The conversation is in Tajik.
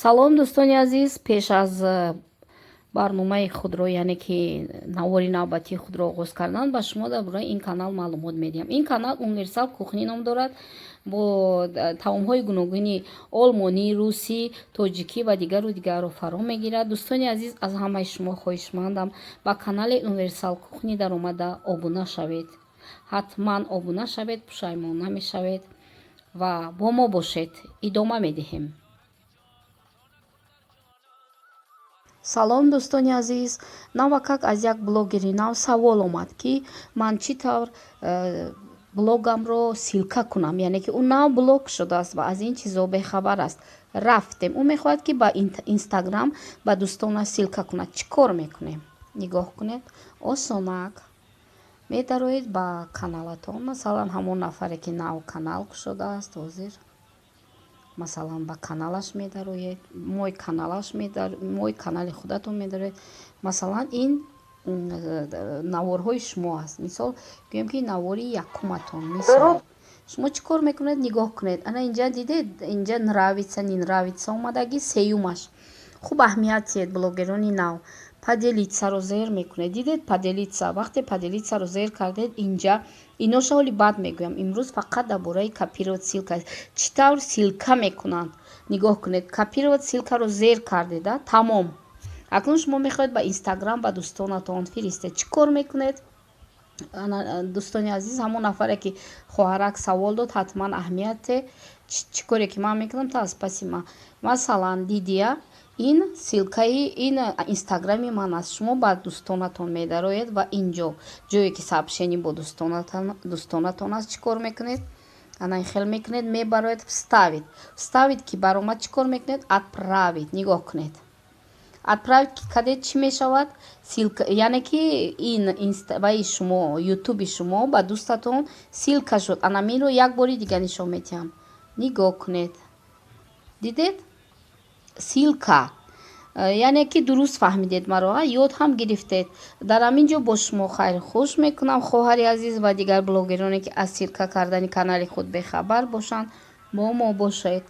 Салом, дӯстони азиз. Пеш аз барномаи худро, яъне ки навори навбатии худро оғоз кардан, ба шумо дар бораи ин канал маълумот медиҳам. Ин канал Универсал Кухни ном дорад. Бо таомҳои гуногуни олмонӣ, русӣ, тоҷикӣ ва дигару дигарро фаро мегирад. Дӯстони азиз, аз ҳамаи шумо хоҳишмандам, ба канали Универсал Кухни даромада обуна шавед. Ҳатман обуна шавед, пушаймон намешавед ва бо мо бошед. Идома медиҳем. Салом, дӯстони азиз. Навакак аз як блогери нав савол омад, ки ман чӣ тавр блогамро ссылка кунам, яъне ки ӯ нав блог шудааст ва аз ин чизо бехабар аст. Рафтем. Ӯ мехоҳад, ки ба Инстаграм ба дӯстонаш ссылка кунад. Чӣ кор мекунем? Нигоҳ кунед, осонак. Медароед ба каналатон, масалан, ҳамон нафаре, ки нав канал кушодааст ҳозир, масалан, ба каналаш медароед, мой каналаш, мой канали худатон медароед. Масалан, ин наворҳои шумо аст. Мисол, гӯем, ки навори якуматон. Мисол, шумо чӣ кор мекунед? Нигоҳ кунед, ана инҷа дидед, инҷа нравится, не нравится омадаги, сеюмаш. Хуб аҳамият диҳед, блогерони нав. Поделиться-ро зер мекунед. Дидед, поделиться. Вақте поделиться-ро зер кардед, инҷа иноша ҳоли баъд мегӯям. Имрӯз фақат дар бораи копировать ссылка, чӣ тавр ссылка мекунанд. Нигоҳ кунед, копировать ссылка-ро зер кардеда, тамом. Акнун шумо мехоҳед ба Инстаграм ба дӯстонатон фиристед. Чӣ кор мекунед, дӯстони азиз? Ҳамон нафаре, ки хоҳарак савол дод, ҳатман аҳамияте, чӣ коре ки ман мекунам, та аз паси ман. Масалан, дидия, ин ссылка-и ин Инстаграми ман аст. Шумо ба дӯстонатон медароед ва инҷо, ҷое ки сообщение бо дӯстонатон аст, чӣ кор мекунед? Ана хел мекунед, мебароед, вставить. Вставить ки баромад, чӣ кор мекунед? Отправить. Нигоҳ кунед, отправить ки кардед, чӣ мешавад? Ссылка, яъне ки ин ваи шумо, Ютуби шумо ба дӯстатон ссылка шуд. Ана минро як бори дига нишон медиҳам. Нигоҳ кунед, дидед, ссылка, яъне ки дуруст фаҳмидед маро, ёд ҳам гирифтед. Дар ҳамин ҷо бо шумо хайрхуш мекунам, хоҳари азиз ва дигар блогероне, ки аз ссылка кардани канали худ бехабар бошанд. Бо мо бошед.